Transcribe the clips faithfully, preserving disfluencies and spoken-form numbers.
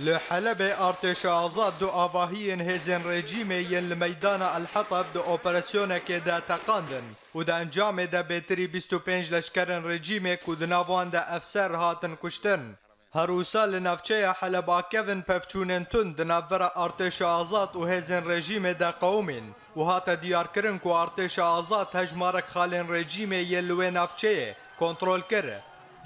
Li Helebê artêşa azad du avahiyên hêzên rejîmê yên li meydana El Hetab di operasyonekê de teqandin û di encamê de bêtirî bîst û pênc leşkerên rejîmê ku di nav wan de efser hatin kuştin. Her wisa li navçeya Heleba Kevin pevçûnên tund di navbera artêşa azad û hêzên rejîmê de qewimîn û hate diyarkirin ku artêşa azad hejmarek xalên rejîmê yê li wê navçeyê kontrol kir.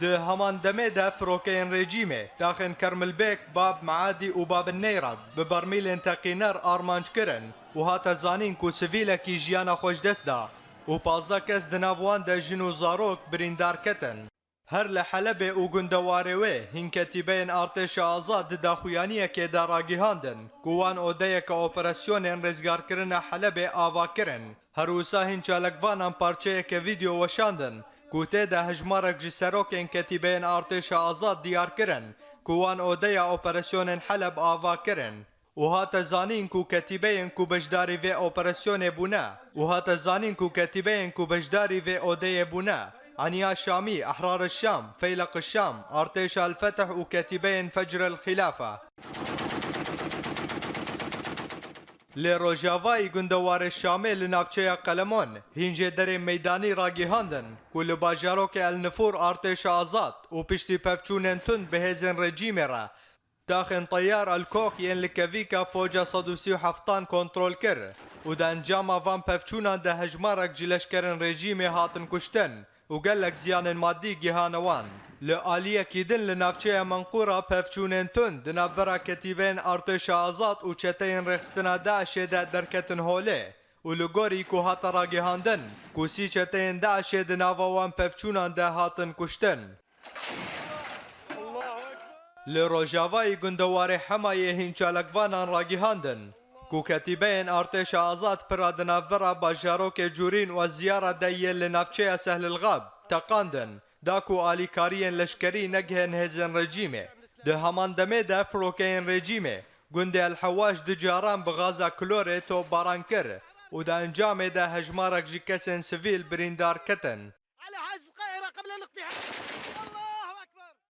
Di heman demê de firokeyên rejîmê daxên Kermilbêk, Bab Meadî û Babin Neyrab bi bermîlên teqîner armanc kirin û hate zanîn ku sivîlekî jiyana xwe ji dest da û pazdeh kes di nav wan de jin û zarok birîndar ketin. Her li Helebê û gundewarê wê hîn ketîbeyên artêşa azad di daxuyaniyekê de ragihandin ku wan odeyeke operasyonên rêzgarkirina Helebê ava kirin. Her wisa hîn çalakvanan parçeyeke vîdeo weşandin ku tê de hejmarek ji serokên ketîbeyên artêşa azad diyar kirin ku wan odeya operasyonên Heleb ava kirin. û hate zanîn ku ketîbeyên ku beşdarî vê operasyonê bûne û hate zanîn ku ketîbeyên ku beşdarî vê odeyê bûne, Eniya Şamî, Ehrar Şam, Feyleq Şam, Artêşa El Fetih û ketîbeyên Fecr El Xilafe. Lê Rojavayî gundewarê Şamê li navçeya Qelemon hîn jêderên meydanî ragihandin ku li bajarokê El Nifûr artêşa azad û piştî pevçûnên tund bi hêzên rejîmê re daxên teyar El Kox yên li kevîka foca sed û sî û heftan kontrol kir û di encama van pevçûnan de hejmarek ji leşkerên rejîmê hatin kuştin û gelek ziyanên madî gihane wan. Li aliyekî din li navçeya Menqûra pevçûnên tund di navbera ketîbeyên artêşa azad û çeteyên rêxistina DAIŞê de derketin holê û li gorî ku hate ragihandin ku sî çeteyên DAIŞê di nava wan pevçûnan de hatin kuştin. Li Rojavayî gundewarê Hemayê hîn çalakvanan ragihandin ku ketîbeyên artêşa azad pira di navbera bajarokê Cûrîn û Eziyara de yê li navçeya Sehlilxab teqandin, da ku alîkariyên leşkerî negihên hêzên rejîmê. Di heman demê de firokeyên rejîmê gundê El Hewaş du caran bi gaza klorê topbaran kir û di encamê de hejmarek ji kesên sivîl birîndar ketin. على حاج القاهرة قبل الاقتحام.